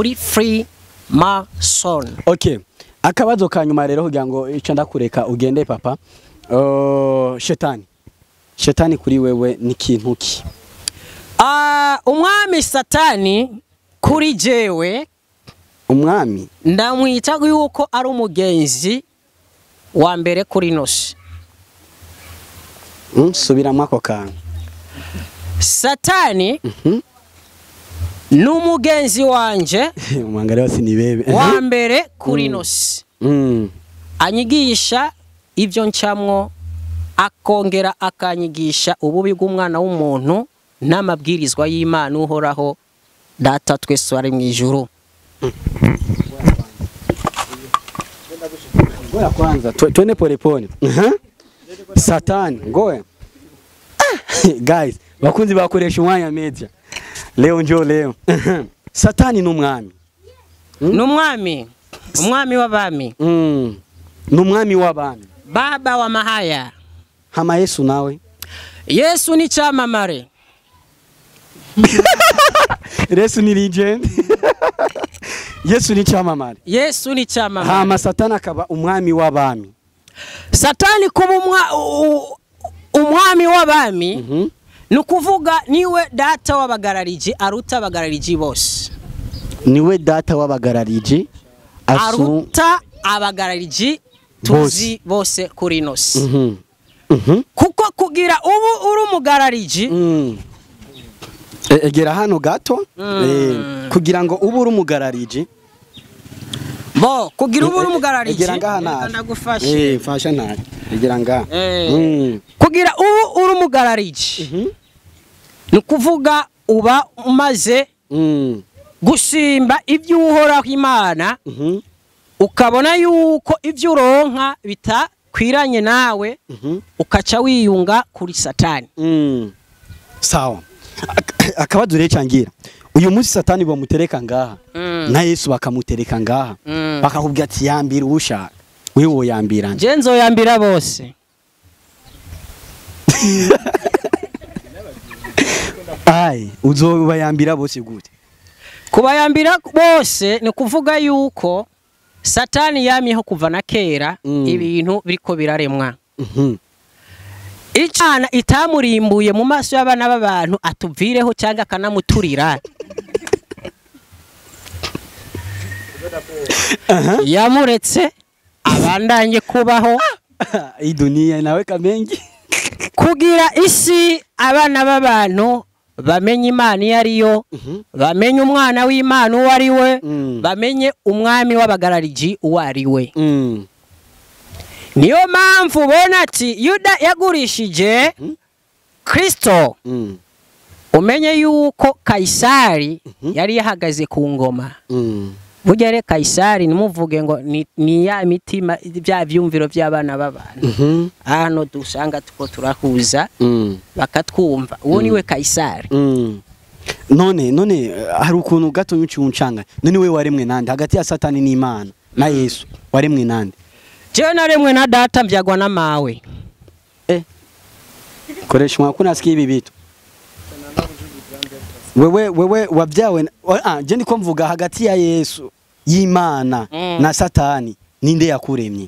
Uri free mason. Okay, akabazo ka nyuma rero kugira ngo ico ndakureka ugende papa. Shetani kuri wewe ni kintu ki? Umwami Satani kuri jewe, umwami ndamwita yuko ari umugenzi wa mbere kuri nosi. Subiramo ako kantu. Satani n'umugenzi wanje umwangare wose ni bebe wa mbere kuri nosi. Anyigisha ibyo ncamwo, akongera akanyigisha ububi bw'umwana w'umuntu n'amabwirizwa y'Imana uhoraho data twese ari mu ijuru. Ngoya kwanza twende pole pole. Satani ngoya. Guys, bakunzi bakoresha umwanya media. Leo njo leo. Satani n'umwami. N'umwami, umwami w'abami. N'umwami w'abami. Baba wa mahaya. Hama Yesu nawe. Yesu ni chamamare. Yesu ni legend. Yesu ni chamamare. Yesu ni chamamare. Hama Satani akaba umwami w'abami. Satani kuba umwami w'abami nukuvuga niwe data w'abagarariji aruta abagarariji bose. Niwe data w'abagarariji aruta abagarariji tuzi bose kuri nosi. Kuko kugira ubu uri umugarariji egera hano gato kugira ngo ubu uri umugarariji bo kugira ubu uri umugarariji egera ngaha nawe ndagufashe fasha nawe egera ngaha kugira ubu uri umugarariji nukuvuga uba umaze gusimba ibyo uhoraho Imana ukabona yuko ibyo uronka bitakwiranye nawe ukaca wiyunga kuri Satani. Sawa. Akabazo rero cangira uyu munsi Satani bamutereka ngaha na Yesu bakamutereka ngaha bakakubwira ati yambira ushaka wewe woyambira nje nzoyambira bose. Ai uzobayambira bose gute? Kubayambira bose ni kuvuga yuko Satani yamyeho kuva na kera ibintu biriko biraremwa. Icana itamurimbuye mu maso y'abana b'abantu atuvireho cyangwa akanamuturira. Yamuretse abandanye kubaho idunia nawe kamengi kugira isi abana b'abantu bamenye Imana iyo ariyo, bamenye umwana w'Imana uwo ari we, bamenye umwami w'abagarariji uwo ari we. Niyo mpamvu ubona ati Yuda yagurishije Kristo. Umenye yuko Kaisari yari yahagaze ku ngoma. Burya rero Kaisari nimuvuge ngo ni ya mitima bya vyumviro by'abana b'abantu. Hano dusanga tuko turahuza bakatwumva. Uwo niwe Kaisari. None hari ukuntu gato nyucuncanga. None we waremwe nande hagati ya Satani n'Imana na Yesu waremwe nande? Jewe naremwe na data mbyagwa na mawe. Koresha mwakuna sikia ibi bitu. Wewe wabyawe je ndiko mvuga hagati ya Yesu y'Imana na Satani ninde yakuremye?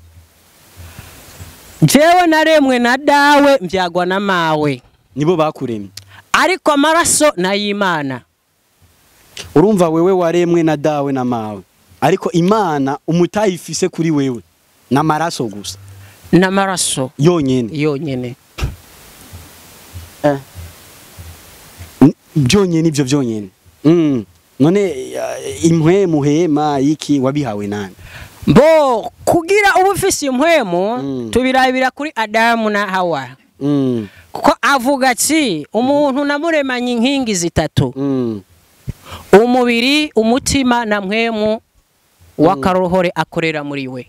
Jewe naremwe na dawe mbyagwa na mawe. Nibo bakuremye. Ariko amaraso na y'Imana. Urumva wewe waremwe na dawe na mawe. Ariko Imana umutayifise kuri wewe na maraso gusa. Na maraso yonyene. Yonyene. Byonyene ivyo byonyene. None impwemu muhema iki wabihawe nani? Bo kugira ubufisi impwemu tubirabira kuri Adamu na Hawa. Kuko avuga ati umuntu namuremanye inkingi zitatu. Umubiri, umutima na mpwemu w'akarohore akorera muri we.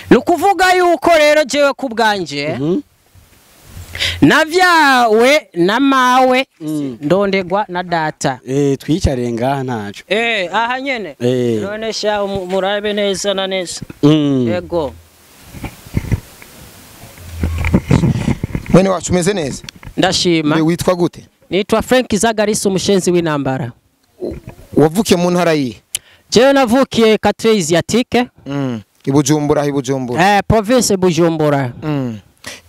Nukuvuga yuko rero jewe kubganje navyawe na mawe ndondegwa na data. Twicare ngaha ntaco. Aha nyene. None sha murabe neza na neza. Yego. Mwene wacu umeze neza? Ndashima. Witwa gute? Nitwa Frank Zagarisi umushenzi w'intambara. Wavukiye mu ntara yihe? Jewe navukiye Quartier Asiatique. Ibujumbura, Ibujumbura. Province Bujumbura.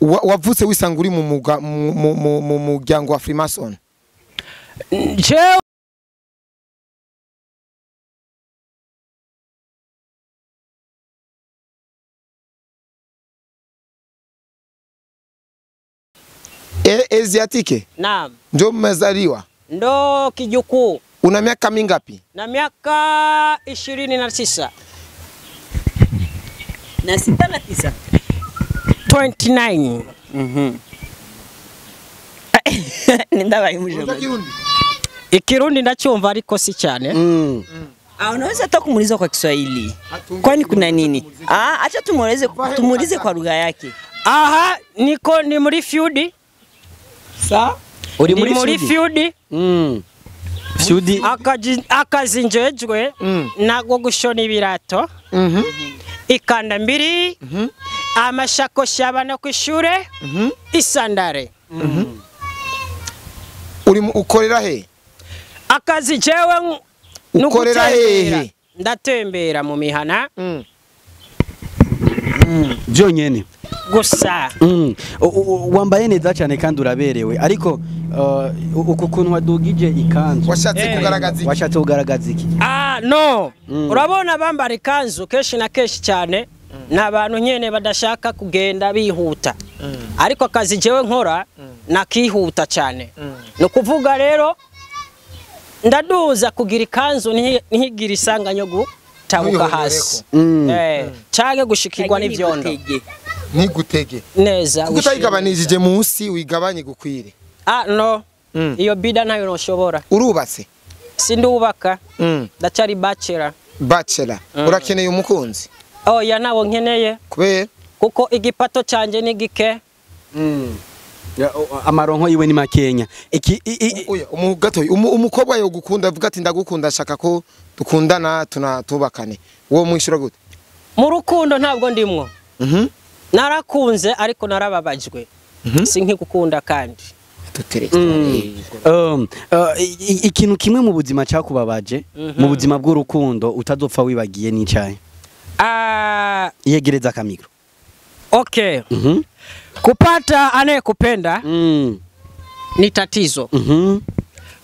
Wavutse wisanga uri mu muryango wa Freemason? Jewe Asiatique? Naam. Ndio mmezaliwa? Ndo kijukuu. Una miaka mingapi? Na miaka 29. Na sita na tisa. 29. Ndabaye mujama. Ikirundi ndacyumva ariko si cyane. Ah, unaweza hata kumuuliza kwa Kiswahili. Kwani kuna nini? Ah, acha tumuulize kwa lugha yake. Aha, niko ni muri feud. Sa? Uri muri feud? Feud akazi njejwe nago gushona ibirato. Ikanda mbiri. Amashakoshi abana kwishure. Isandare. Uri ukorera he? Akazi jewe ukorera hehe? Ndatembera mu mihana. Byonyene gusa. Wambaye neza cyane kandi uraberewe, ariko uku kuntu wadugije ikanzu washatse kugaragaza iki? Washatse kugaragaza iki? Ah no, urabona bambara ikanzu kenshi na kenshi cyane n'abantu nyene badashaka kugenda bihuta. Ariko akazi jewe nkora nakihuta cyane. No kuvuga rero ndaduza kugira ikanzu ntigira isanganyo gutabuka hasi. Canke gushikirwa n'ivyondo. Ntigutege. Neza. Kuko utayigabanije munsi wigabanye gukwire. Ah no. Iyo bida nayo noshobora. Urubatse? Sindubaka. Ndacyari bachelor. Bachelor. Urakeneye umukunzi? Oya nabo nkeneye. Kubera? Kuko igipato canje ni gike. Amaronko yiwe ni makenya. Iki oya umugato umukobwa yo gukunda avuga ati ndagukunda shaka ko dukundana tunatubakane. Wo mwishura gute? Mu rukundo ntabwo ndimwo. Narakunze ariko narababajwe. Sinkigukunda kandi. Ikintu kimwe mu buzima cyakubabaje mu buzima bw'urukundo utazopfa wibagiye n'icaye. Yegereza akamikro. Okay. Kupata anayekupenda ni tatizo.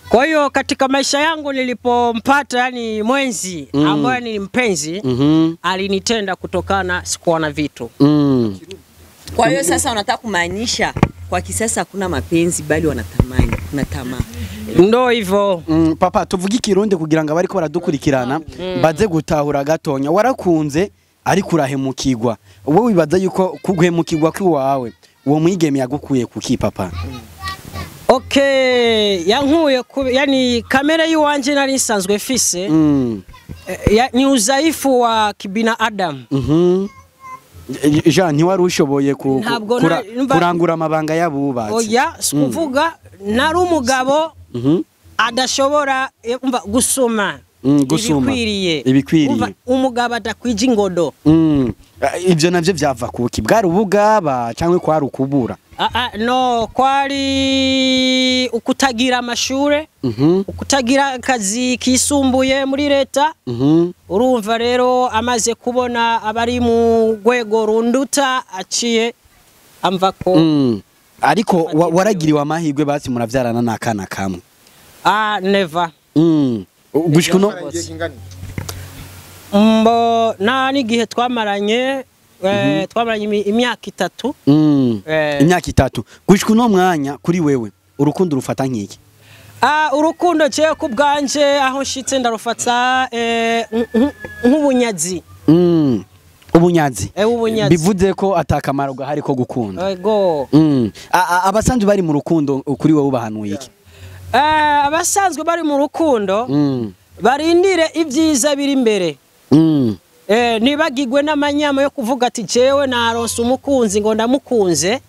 Kwa hiyo katika maisha yangu nilipompata yani mwenzi ambaye ni mpenzi alinitenda kutokana sikuwa na vitu. Kwa hiyo sasa unataka kumaanisha kwa kisasa hakuna mapenzi bali wanatamani, kuna tamaa. Ndo hivyo. Papa tuvuge ikirundi kugira ngo abariko baradukurikirana baze gutahura gatonya. Warakunze ariko urahemukirwa. Wowe wibaza yuko kuguhemukirwa kwiwawe uwo mwigeme yagukuye kuki papa? Okay, yankuye yani kamera yiwanje nari nsanzwe fise. Ni udhaifu wa kibinadamu. Jean ntiwari ushoboye kurangura amabanga y'abubatsi. Oya, sikuvuga nari umugabo adashobora gusoma. Ibikwiriye. Umugabo adakwije ingodo. Ibyo navyo vyava kuki? Bwari ubugaba cyangwa kwari ukubura? No, kwari ukutagira amashure, ukutagira akazi kisumbuye muri leta. Urumva rero amaze kubona abari mu rwego runduta aciye amva ko. Ariko waragiriwe amahirwe basi muravyarana n'akana kamwe. Ah, never. Gushika no mbo na n'igihe twamaranye twamaranye imyaka itatu. Imyaka itatu. Gushika no mwanya kuri wewe urukundo rufata nkiki? Urukundo je kubganje aho nshitse ndarufata nk'ubunyazi. Ubunyazi. Ubunyazi. Bivuze ko atakamaro gahari ko gukunda. Yego. Abasanzwe bari mu rukundo kuri wewe ubahanuye iki? Abasanzwe bari mu rukundo barindire ibyiza biri imbere. Nibagigwe n'amanyama yo kuvuga ati jewe naronse umukunzi ngo ndamukunze.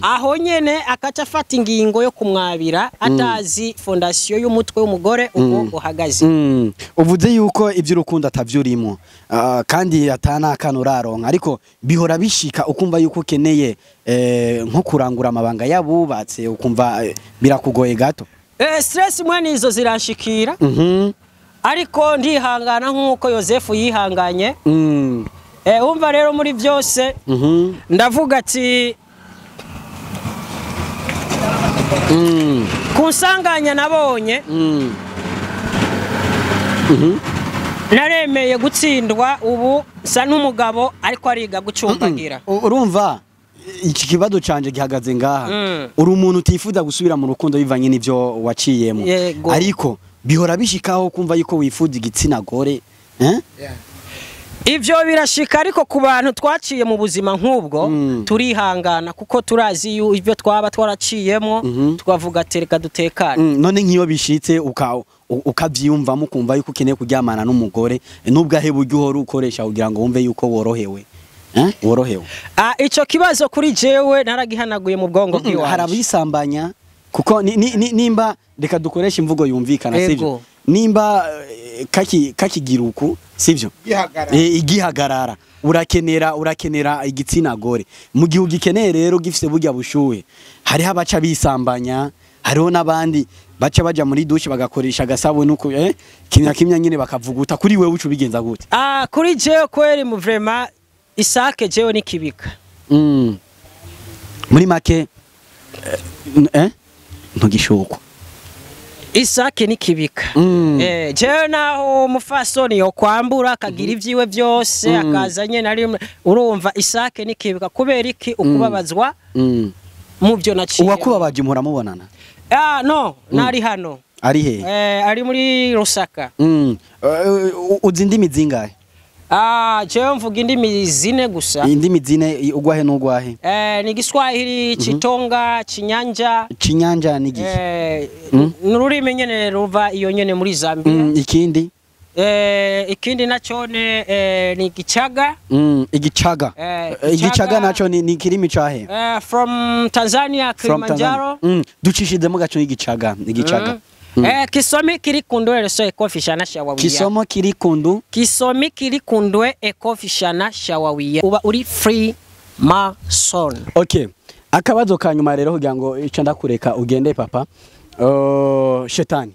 Aho nyene akaca afata ingingo yo kumwabira atazi fondation y'umutwe w'umugore uko uhagaze. Uvuze yuko ivy'urukundo atavyurimo kandi atana akana uraronka, ariko bihora bishika ukumva yuko ukeneye nko kurangura amabanga yabubatse ukumva birakugoye gato. Stress mwene izo ziranshikira. Ariko ndihangana nk'uko Yosefu yihanganye. Umva rero muri byose ndavuga ati ku nsanganya nabonye naremeye gutsindwa, ubu nsa n'umugabo ariko ariga gucumbagira. Urumva iki kibazo canje gihagaze ngaha. Uri umuntu utifuza gusubira mu rukundo bivanye n'ivyo waciyemo, ariko bihora bishikaho kumva yuko wifuza igitsina gore. Ivyo birashika, ariko ku bantu twaciye mu buzima nk'ubwo turihangana kuko turazi ivyo twaba twaraciyemo, tukavuga ati reka dutekane. None nk'iyo bishitse ukavyiyumvamo ukumva yuko ukeneye kuryamana n'umugore, nubwo ahe buryo uhora ukoresha kugira ngo wumve yuko worohewe? Worohewe. Ico kibazo kuri jewe naragihanaguye mu bwongo bwiwanje. Hari abisambanya kuko nimba reka dukoresha imvugo yumvikana, sivyo? Nimba kakigiruku, sivyo? Igihagarara urakenera igitsina gore. Mu gihe ugikeneye rero gifise burya bushuhe, hariho abaca bisambanya, hariho n'abandi baca baja muri douche bagakoresha agasabune uko kimya kimya nyine bakavuguta. Kuri wewe ucu bigenza gute? Kuri jewe kweri mu vraiment isake jewe nikibika. Muri make ntugishukwa. Isake nikibika. Jewe naho umufasoni yo kwambura akagira ivyiwe byose akazanye nari, urumva isake nikibika kubera iki? Ukubabazwa mu byo naciye. Uwakubabaje muhora mubonana? No, nari hano. Ari he? Ari muri Rusaka. Uzi indimi zingahe? Jewe mvuga indimi zine gusa. Indimi zine ugwahe n'ugwahe? Ni Giswahili, Chitonga, Chinyanja. Chinyanja ni giki? N'ururimi nyene ruva iyo nyene muri Zambia. Ikindi? Ikindi naco ni Gichaga. Igichaga. Igichaga naco ni kirimi cahe? From Tanzania, Kilimanjaro. Ducishizemo gaco Igichaga, Igichaga. Kisomi kiri kundwe reso ekofishana shawawiya. Kisomo kiri kundu? Kisomi kiri kundwe ekofishana shawawiya. Uba uri free mason. Okay. Akabazo ka nyuma rero kugira ngo ico ndakureka ugende papa. Shetani.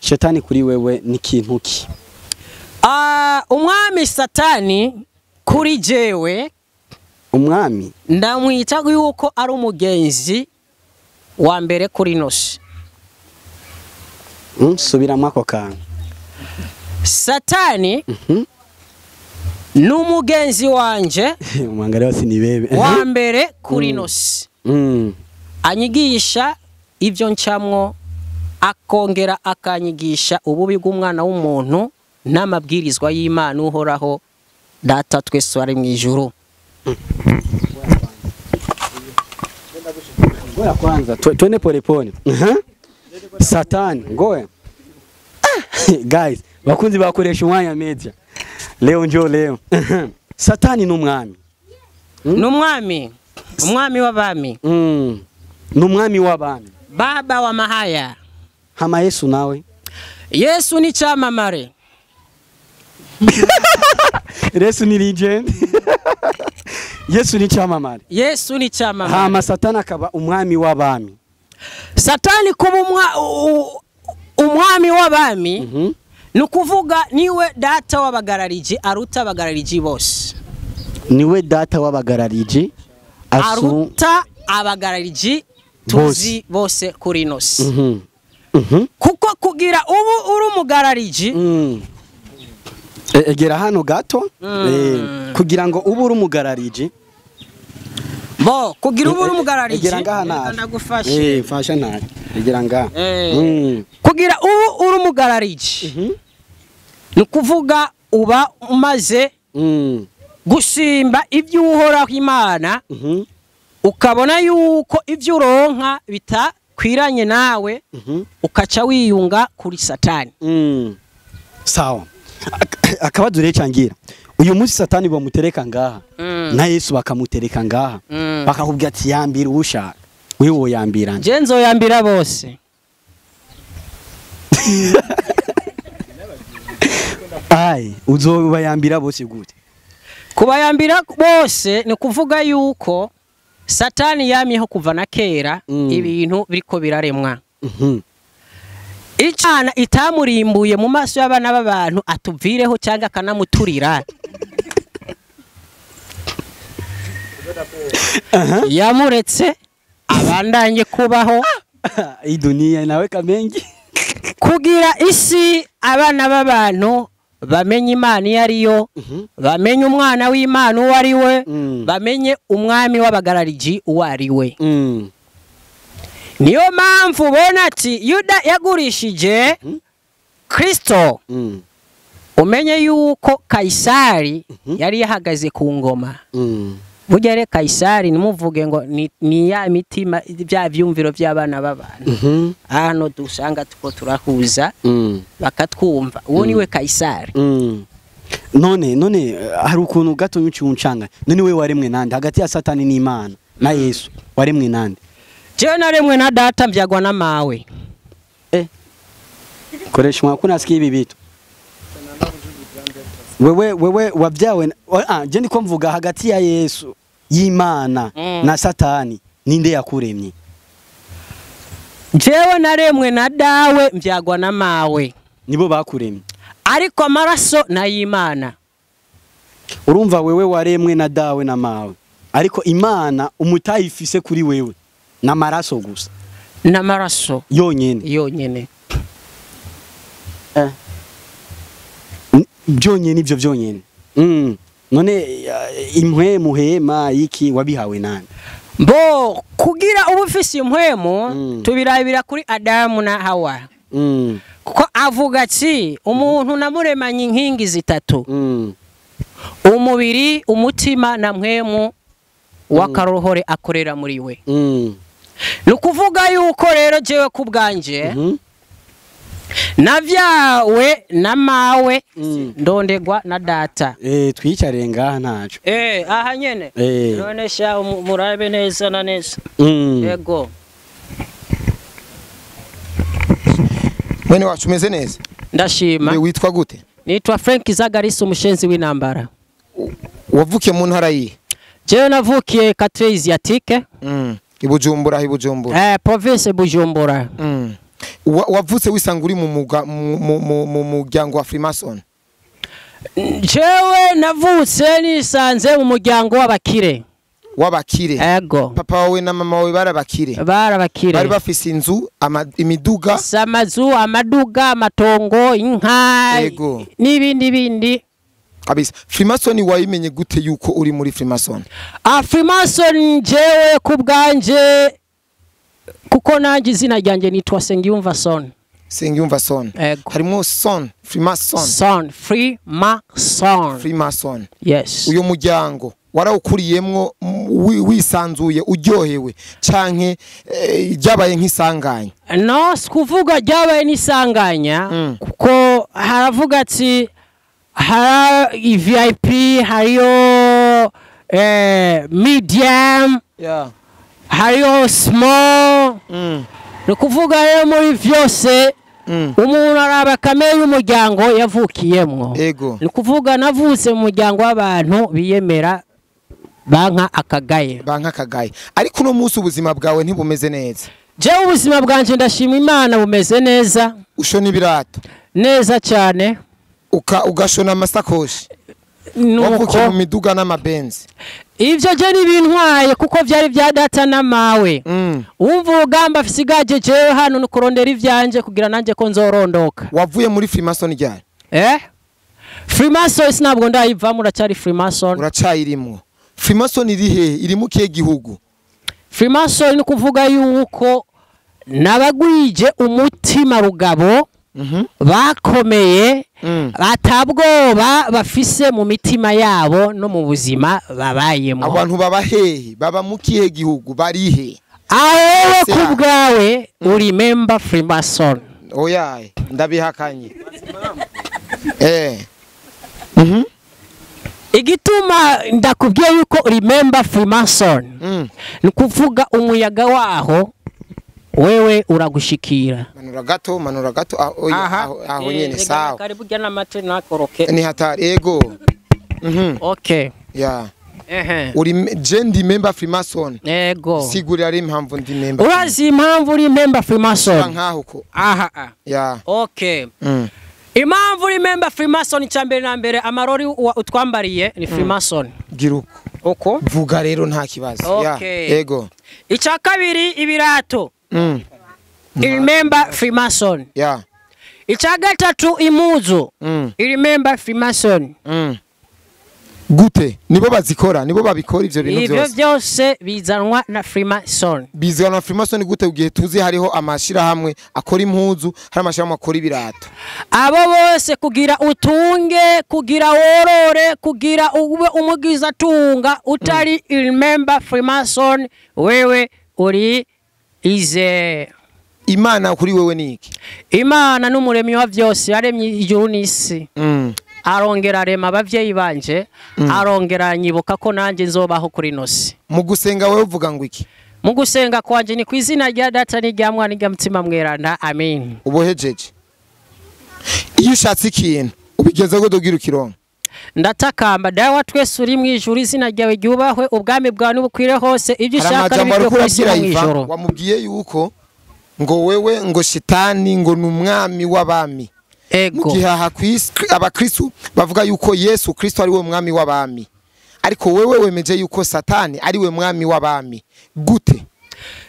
Shetani kuri wewe ni kintu ki? Umwami Satani kuri jewe, umwami ndamwita yuko ari umugenzi wa mbere kuri nosi. Subiramo ako kantu. Satani n'umugenzi wanje wa mbere kuri nosi. Anyigisha ibyo ncamwo, akongera akanyigisha ububi bw'umwana w'umuntu n'amabwirizwa y'Imana uhoraho data twese ari mu ijuru. Ngoya kwanza twende pole pole. Satani ngoya. Guys, bakunzi bakoresha umwanya media. Leo njo leo. Satani n'umwami. N'umwami. Umwami w'abami. N'umwami w'abami. Baba wa mahaya. Hama Yesu nawe. Yesu ni chamamare. Yesu ni legend. Yesu ni chamamare. Yesu ni chamamare. Hama Satani akaba umwami w'abami. Satani kuba umwami w'abami nukuvuga niwe data w'abagarariji aruta abagarariji bose. Niwe data w'abagarariji aruta abagarariji tuzi bose kuri nosi. Kuko kugira ubu uri umugarariji egera hano gato kugira ngo ubu uri umugarariji bo kugira ubu uri umugarariji egera ngaha nabi ndagufashe fasha nabi egera ngaha kugira ubu uri umugarariji ni kuvuga uba umaze gusimba ibyo uhoraho Imana ukabona yuko ibyo uronka bitakwiranye nawe ukaca wiyunga kuri Satani. Sawa. Akabazo rero cangira uyu munsi Satani bamutereka ngaha na Yesu bakamutereka ngaha bakakubwira ati yambira ushaka wewe woyambira nje nzoyambira bose. Ai uzobayambira bose gute? Kubayambira bose ni kuvuga yuko Satani yamyeho kuva na kera ibintu biriko biraremwa. Icana itamurimbuye mu maso y'abana b'abantu atuvireho cyangwa akanamuturira. Yamuretse abandanye kubaho. Hii dunia inaweka mengi. Kugira isi abana b'abantu bamenye Imana iyo ariyo, bamenye umwana w'Imana uwo ari we, bamenye umwami w'abagarariji uwo ari we. Niyo mpamvu ubona ati Yuda yagurishije Kristo. Umenye yuko Kaisari yari yahagaze ku ngoma. Burya rero Kaisari nimuvuge ngo ni ya mitima bya vyumviro by'abana b'abantu. Hano dusanga tuko turahuza bakatwumva. Uwo niwe Kaisari. None hari ukuntu gato nyucuncanga. None we waremwe nande hagati ya Satani n'Imana na Yesu waremwe nande? Jewe naremwe na data mbyagwa na mawe. Koresha mwakuna sikia ibi bitu. Wewe wabyawe je ndiko mvuga hagati ya Yesu y'Imana na Satani ninde yakuremye? Jewe naremwe na dawe mbyagwa na mawe. Nibo bakuremye. Ariko amaraso na y'Imana. Urumva wewe waremwe na dawe na mawe. Ariko Imana umutayifise kuri wewe na maraso gusa. Na maraso yonyene. Yonyene. Byonyene ivyo byonyene. None impwemu muhema iki wabihawe nani? Bo kugira ubufisi impwemu tubirabira kuri Adamu na Hawa. Kuko avuga ati umuntu namuremanye inkingi zitatu. Umubiri, umutima na mpwemu w'akarohore akorera muri we. Nukuvuga yuko rero jewe kubganje navyawe na mawe ndondegwa na data. Twicare ngaha ntaco. Aha nyene. None sha murabe neza na neza. Yego. Mwene wacu umeze neza? Ndashima. Witwa gute? Nitwa Frank Zagarisi umushenzi w'intambara. Wavukiye mu ntara yihe? Jewe navukiye Quartier Asiatique. Ibujumbura, Ibujumbura. Province Bujumbura. Wavutse wisanga uri mu muryango wa Freemason? Jewe navutse nisanze mu muryango w'abakire. W'abakire? Ego. Papa wawe na mama wawe barabakire? Barabakire. Bari bafise inzu, imiduga, amazu, amaduga, amatongo, inka n'ibindi bindi. Kabisa. Freemason wayimenye gute yuko uri muri Freemason? Freemason jewe kubganje kuko nanje izina ryanjye nitwa Sengiyumva Son. Sengiyumva Son. Harimo Son, Freemason. Son, Freemason. Freemason. Yes. Uyo muryango warawukuriyemwo wisanzuye uryohewe canke ryabaye nk'isanganya? No, sikuvuga ryabaye n'isanganya kuko haravuga ati hari VIP, hariyo medium, hariyo small. Nukuvuga rero muri vyose umuntu araba kamere y'umuryango yavukiyemwo. Nukuvuga navutse mu muryango w'abantu biyemera banka akagaye. Banka akagaye. Ariko uno munsi ubuzima bwawe ntibumeze neza? Jewe ubuzima bwanje ndashima Imana bumeze neza. Ushona ibirato? Neza cyane. Ugashona amasakoshi? Wavukiye mu miduga n'amabenzi? Ivyo je nibintwaye kuko vyari vya data na mawe. Umva urugamba afisigaje jewe hano nukurondera ivyanje kugira nanje ko nzorondoka. Wavuye muri Freemason ryari? Freemason sinabwo ndayivamo, uracari Freemason. Uracayirimwo. Freemason iri he? Iri mu kihe gihugu? Freemason ni kuvuga yuko nabagwije umutima rugabo bakomeye batabwoba bafise mu mitima yabo no mu buzima babayemo. Abantu baba hehe? Baba mu kihe gihugu? Bari he? Aho kubwawe uri member Freemason. Oya, ndabihakanye. Igituma ndakubwiye yuko uri member Freemason ni kuvuga umuyaga waho wewe uragushikira. Manura gato, manura gato, aho nyene sawa. Karibu jana mate nakoroke. Ni hatari ego. Okay. Yeah. Uri je ndi member Freemason. Ego. Sigurira ari impamvu ndi member. Urazi impamvu uri member Freemason? Nkaho ko. Aha. Ya. Okay. Impamvu uri member Freemason cyambere na mbere amarori utwambariye ni Freemason. Giruko. Uko? Vuga rero nta kibazo. Okay. Ya. Ego. Icya kabiri ibirato. Remember Freemason. Ya. Icya gatatu imuzu. Remember Freemason. Gute nibo bazikora, nibo babikora ivyo bintu Ivyo byose. byose bizanwa na Freemason. Bizanwa na Freemason gute ugiye tuzi hariho amashira hamwe akora impuzu, hari amashira hamwe akora ibirato. Abo bose kugira utunge, kugira worore, kugira ube umugiza tunga utari remember Freemason, wewe uri ize. Imana kuri wewe ni iki? Imana n'umuremyi wa byose, yaremye ijuru n'isi. Arongera arema abavyeyi banje, arongera nyibuka ko nanje nzobaho kuri nosi. Mu gusenga wewe uvuga ngo iki? Mu gusenga kwanje ni kwizina rya Data n'irya Mwana n'irya Mutima Mweranda. Amen. Ubohejeje. Iyo ushatse ikintu ubigeze ko dogira ukironka. Ndatakamba dawa twese uri mu ijuru, izina ryawe ryubahwe, ubwami bwawe nibukwire hose, ibyo ushaka nibyo kwisi mu ijuru. Wamubwiye yuko ngo wewe ngo shitani ngo numwami w'abami. Ego. Mugihaha kwisi abakristo bavuga yuko Yesu Kristo ari we mwami w'abami. Ariko wewe wemeje yuko Satani ari we mwami w'abami. Gute?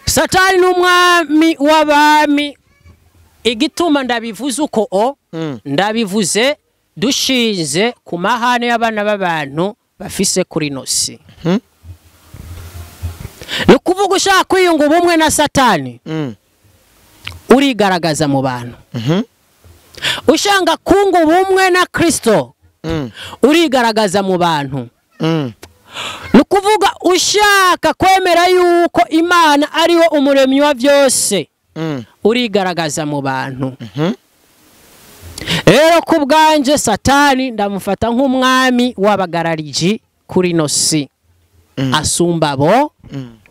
Satani n'umwami w'abami. Igituma ndabivuze uko ndabivuze dushinze ku mahane y'abana b'abantu bafise kuri nosi. Ni kuvuga ushaka kwiyunga ubumwe na Satani urigaragaza mu bantu. Ushanga kunga ubumwe na Kristo urigaragaza mu bantu. Ni kuvuga ushaka kwemera yuko Imana ariwo umuremyi wa byose urigaragaza mu bantu. Rero ku bwanje Satani ndamufata nk'umwami w'abagarariji kuri nosi, asumba bo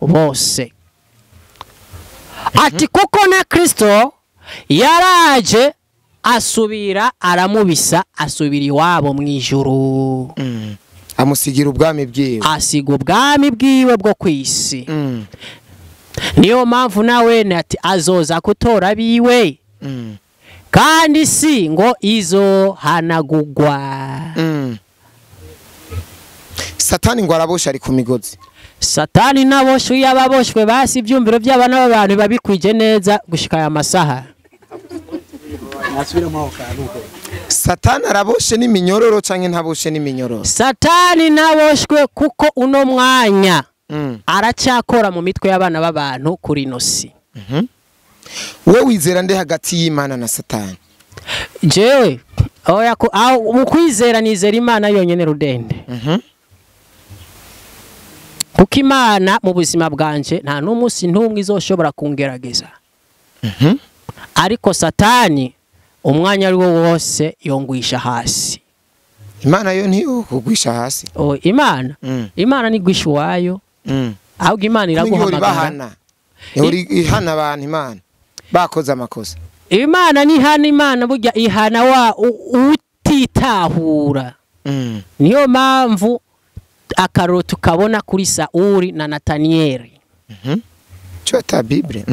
bose. Ati kuko na Kristo yaraje asubira aramubisa, asubira iwabo mu ijuru. Amusigira ubwami bwiwe, asiga ubwami bwiwe bwo kwisi. Niyo mpamvu nawe ati azoza kutora biwe, kandi si ngo izohanagugwa. Satani ngo arabosha ari ku migozi. Satani naboshwe, yababoshwe basi ibyumviro by'abana b'abantu babikwije neza gushika aya masaha. Satani araboshe n'iminyoro canke ntaboshe n'iminyoro? Satani naboshwe kuko uno mwanya aracyakora mu mitwe y'abana b'abantu kuri nosi. Wewe wizera nde hagati y'Imana na Satani? Jewe oya mu kwizera nizera Imana yonyene rudende. Kuko Imana mu buzima bwanje nta n'umunsi ntumwe izoshobora kungerageza. Ariko Satani umwanya ari wo wose yongwisha hasi. Imana yo ntiyo kugwisha hasi. Oh, Imana. Imana ni gwisha wayo. Ahubwo Imana iraguhamagara. Ihora ihana abantu Imana bakoze amakosa. Imana ni hana, Imana burya ihana wa utitahura. Niyo mpamvu akaroro tukabona kuri Sauli na Nataniyeli. Cyo ta Bible.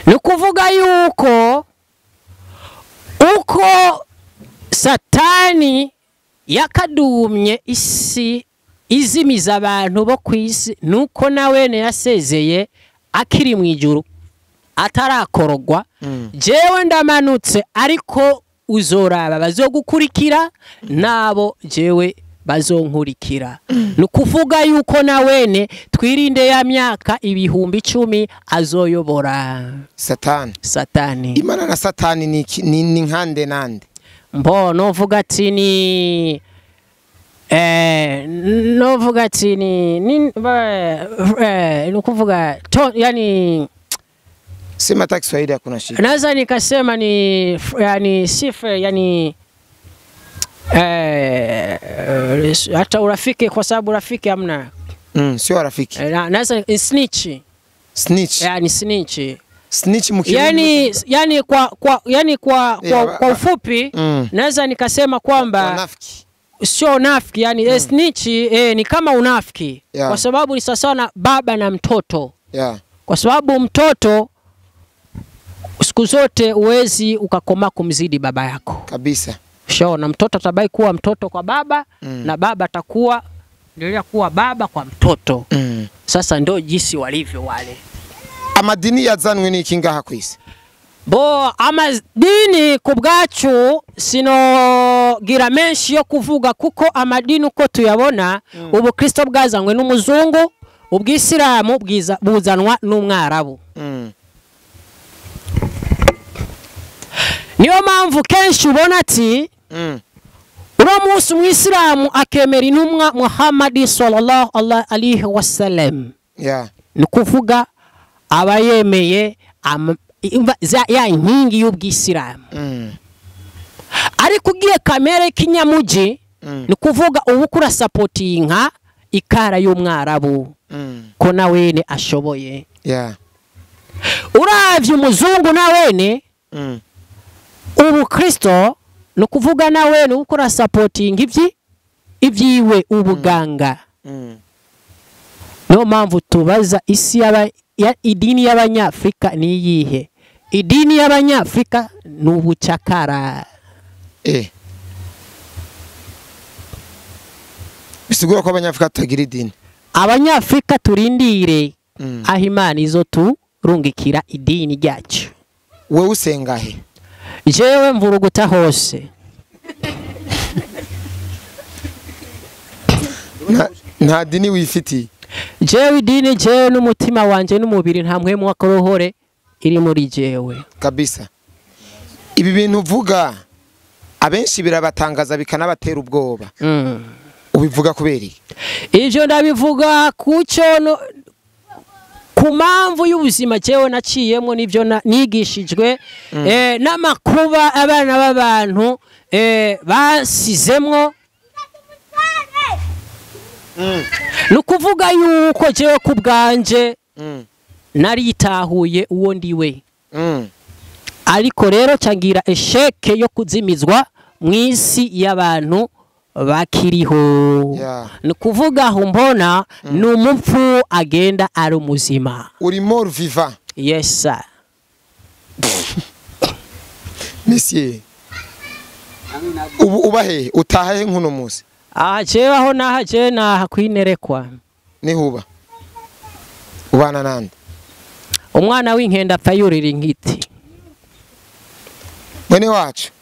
Ni kuvuga yuko uko Satani yakadumye isi izimiza abantu bo kwisi, nuko nawe yasezeye akiri mu ijuru atarakorogwa. Jewe ndamanutse ariko uzoraba bazogukurikira nabo jewe bazonkurikira. Nukuvuga yuko nawene twirinde ya myaka 10,000 azoyobora Satani. Satani. Imana na Satani ni nkande nande? Mbo novuga ati ni novuga ati ni nukuvuga yani sema hata Kiswahili hakuna shida. Naweza nikasema ni yani sifa yani hata urafiki, kwa sababu urafiki hamna. Sio rafiki. Naweza snitch. Snitch. Yani snitch. Snitch mkirundi. Yani kwa ufupi naweza nikasema kwamba wanafiki. Sio unafiki yani snitch ni kama unafiki. Yeah. Kwa sababu ni sawa na baba na mtoto. Yeah. Kwa sababu mtoto siku zote uwezi ukakoma kumzidi baba yako. Kabisa. Ushaona, mtoto atabaki kuwa mtoto kwa baba na baba atakuwa endelea kuwa baba kwa mtoto. Sasa ndo jinsi walivyo wale. Amadini yazanwe n'iki ngaha kwisi? Bo amadini ku bwacu sinogira menshi yo kuvuga kuko amadini uko tuyabona ubukristo bwazanywe n'umuzungu, ubwisilamu buzanwa n'umwarabu. Niyo mpamvu kenshi ubona ati uno munsi umwisilamu akemera intumwa Muhammad sallallahu alaihi wasallam. Yeah. Ni kuvuga aba yemeye ya nkingi y'ubwisilamu. Ariko ugiye kamere kinyamuji ni kuvuga ubu kura supportinga ikara y'umwarabu ko na wene ashoboye. Yeah. Uravye umuzungu na wene ubukristo ni kuvuga na wene ukora supporting ibyiwe ubuganga. Niyo mpamvu tubaza isi idini y'abanyafrika ni iyihe? Idini y'abanyafrika ni ubucakara. Bisigura ko abanyafrika tutagira idini. Abanyafrika turindire aho Imana izoturungikira idini ryacu. Wewe usenga he? Jewe mvuruguta hose. Nta dini wifitiye? Jewe idini jewe n'umutima wanje n'umubiri nta mpwemu w'akorohore iri muri jewe. Kabisa. Ibi bintu uvuga abenshi birabatangaza bikanabatera ubwoba. Ubivuga kubera iki? Ivyo ndabivuga kuco ku mpamvu y'ubuzima jewe naciyemo n'ivyo nigishijwe n'amakuba abana b'abantu basizemwo. Nukuvuga yuko jewe ku bwanje naritahuye uwo ndiwe. Ariko rero cangira esheke yo kuzimizwa mw'isi y'abantu bakiriho. Yeah. Nukuvuga aho mbona ni umupfu agenda ari umuzima. Uri mort vivant. Yes sir. Monsieur. Ubu uba he? Utaha he nkuno musi? Ah, jewe aho naha jewe naha kwinerekwa. Nihuba. Ubana nande? Umwana w'inkenda apfa yurira inkiti. Mwene wacu.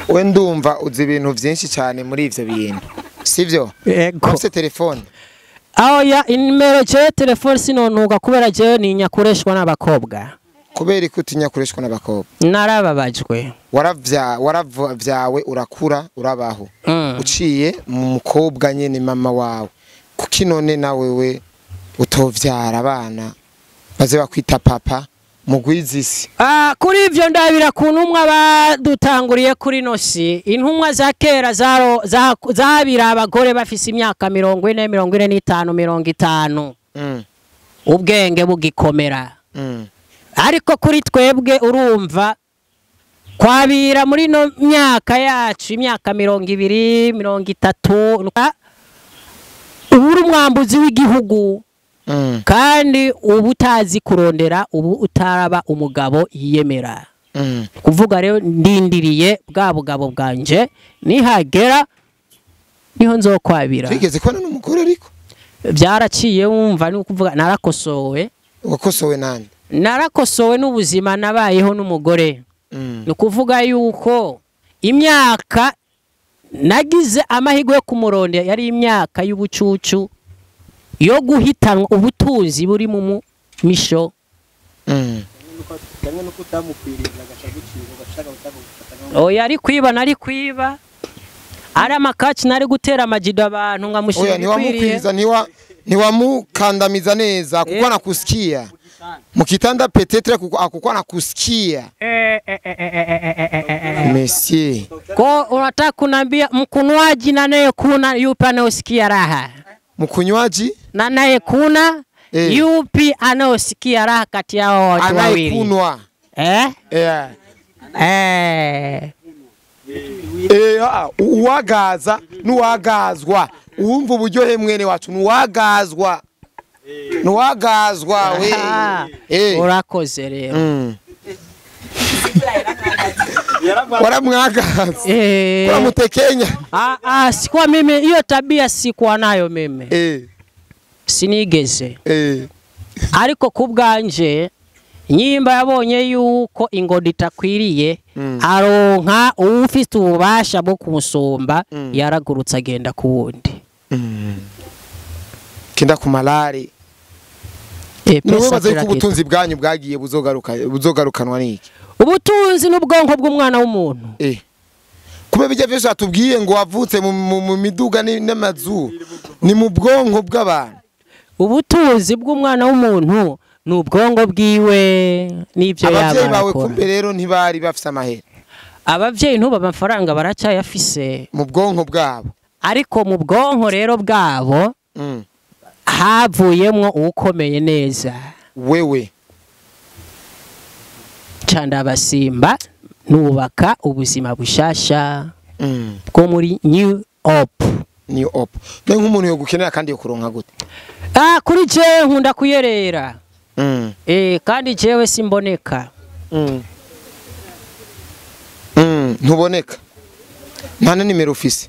We ndumva uzi ibintu byinshi cyane muri ivyo bintu. Sivyo? Yego. Ufite telefone? Aho ya inimero je telefone sinontuka kubera jewe ni nyakoreshwa n'abakobwa. Kubera ko utinyakoreshwa n'abakobwa? Narababajwe. Waravyawe urakura urabaho. Uciye mu mukobwa nyene mama wawe. Kuki none nawe we utovyara abana baze bakwita papa mugwizisi? Kuri ivyo ndabira ku ntumwa badutanguriye kuri nosi. Intumwa za kera zabira abagore bafise imyaka 40, 45, 50. Ubwenge bugikomera. Ariko kuri twebwe urumva kwabira muri no myaka yacu imyaka 20, 30 uburi umwambuzi w'igihugu. Kandi ubu utazi kurondera ubu utaraba umugabo yiyemera. Kuvuga rero ndindiriye bwa bugabo bwanje nihagera niho nzokwabira. Twigeze kubona n'umugore ariko byaraciye wumva ni kuvuga narakosowe. Wakosowe nande? Narakosowe n'ubuzima nabayeho n'umugore. Ni kuvuga yuko imyaka nagize amahirwe yo kumurondera yari imyaka y'ubucucu yo guhitanwa ubutunzi buri mu misho. Oya ari kwiba nari kwiba. Ari amakaci nari gutera amajido abantu nkamushira bikwiriye. Oya niwamukandamiza neza kuko anakusikia. Mukitanda petetre kuko anakusikia. Monsieur. Ko unataka kunambia mkunywaji na naye kuna yupi anayosikia raha? Mkunywaji na naye kuna yupi anayosikia raha kati yao watu wawili? Anayekunwa. Uwagaza n'uwagazwa uwumva uburyohe mwene wacu n'uwagazwa n'uwagazwa we. Urakoze rero. Waramwagaza. Waramutekenya. Sikuwa mimi hiyo tabia sikuwa nayo mimi. Sinigeze. Ariko kubwanje nyimba yabonye yuko ingodo itakwiriye aronka uwufite ububasha bwo kumusumba yaragurutse agenda kuwundi. Kenda ku malari. Niwe baze ko ubutunzi bwanyu bwagiye buzogaruka buzogarukanwa niki? Ubutunzi n'ubwonko bw'umwana w'umuntu. Kube bijya vyose atubwiye ngo wavutse mu miduga n'amazu ni mu bwonko bw'abantu. Ubutunzi bw'umwana w'umuntu ni ubwonko bwiwe n'ibyo yaba. Abavyeyi bawe kumbe rero ntibari bafise amahera. Abavyeyi ntuba amafaranga baracyayafise mu bwonko bwabo. Ariko mu bwonko rero bwabo havuyemwo ukomeye neza. Wewe Candabasimba nubaka ubuzima bushasha bwo muri New Hope. New Hope. None nk'umuntu yo gukenera kandi yo kuronka gute? Kuri jewe nkunda kuyerera. Kandi jewe simboneka. Ntuboneka. Nta na nimero ufise.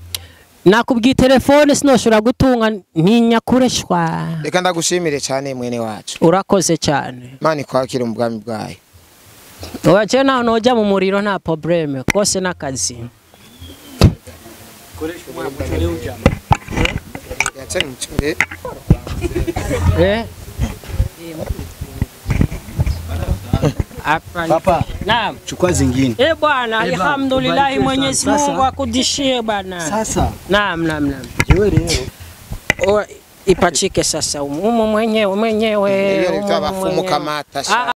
Nakubwiye telefone sinoshobora gutunga ntinyakureshwa. Reka ndagushimire cyane mwene wacu. Urakoze cyane. Imana ikwakire mu bwami bwayo. Oya je naho noja mu muriro nta probleme kose nakazi. Papa, naam. Chukua zingine. Bwana, alhamdulillah Mwenyezi Mungu akudishie bwana. Sasa. Naam, naam, naam. Jewe leo. Ipachike sasa umu mwenyewe mwenyewe. Abafumu kamata.